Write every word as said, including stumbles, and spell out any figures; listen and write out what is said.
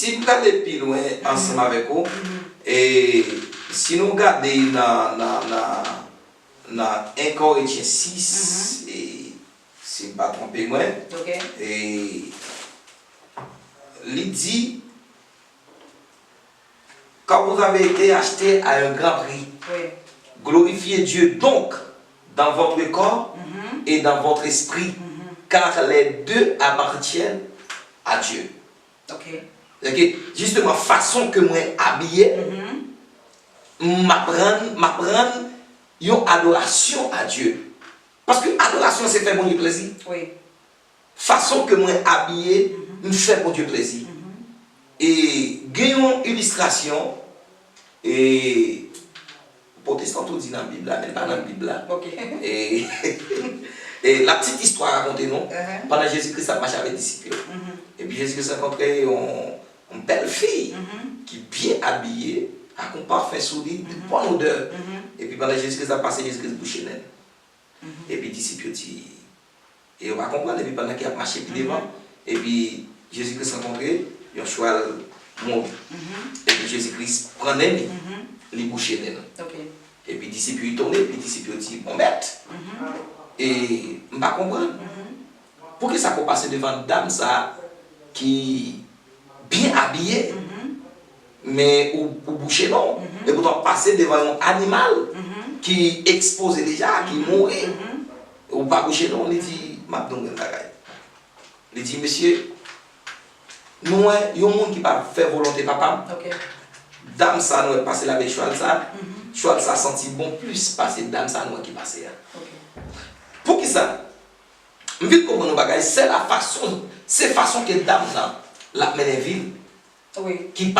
Si m prale pi lwen ansanm avèk ou, e si nou gade nan, nan, nan, nan en Korentyen sis, e si m pa twonpe mwen, e li di, Car vous avez été achetés à un grand prix. Glorifiez Dieu donc dans votre corps et dans votre esprit, car les deux appartiennent à Dieu. Ok, jisteman, fason ke mwen abiye, m ap rann, m ap rann yon adorasyon a Dye. Paske adorasyon se fè Bondye plezi. Fason ke mwen abiye, m fè Bondye plezi. E gen yon ilistrasyon, e pwotestan tou di nan Bib la, men l pa nan Bib la. E, e la petite histoire rakonte nou, pandan Jezi Kris ap mache avèk disip yo, epi Jezi Kris rankontre yon, yon bèl fi ki byen abiye, ak yon pafen sou li, de bòn odè. Epi pandan Jezi Kris ap pase, Jezi Kris bouche nen l. Epi disip yo di, e yo pa konprann, epi pandan ke y ap mache pi devan, epi Jezi Kris rankontre yon chwal mouri. Epi Jezi Kris pran nen li, li bouche nen l. Epi disip yo etone, epi disip yo di, Bon Mèt, e m pa konprann. Poukisa ke w pase devan dam sa a ki byen abiye, men ou, ou bouche nen w? Epoutan w pase devan yon animal ki ekspoze deja, ki mouri, ou pa bouche nen w? Li di, M ap di w yon bagay. Li di, Mesye, nou wè yon moun ki pa fè volonte Papa m? Dam sa a nou wè k pase la avèk chwal sa a, chwal sa a santi bon plis pase dam sa a nou wè ki pase a. Poukisa? M vin konprann yon bagay, se la fason, se fason ke dam nan l ap mennen vi l ki pa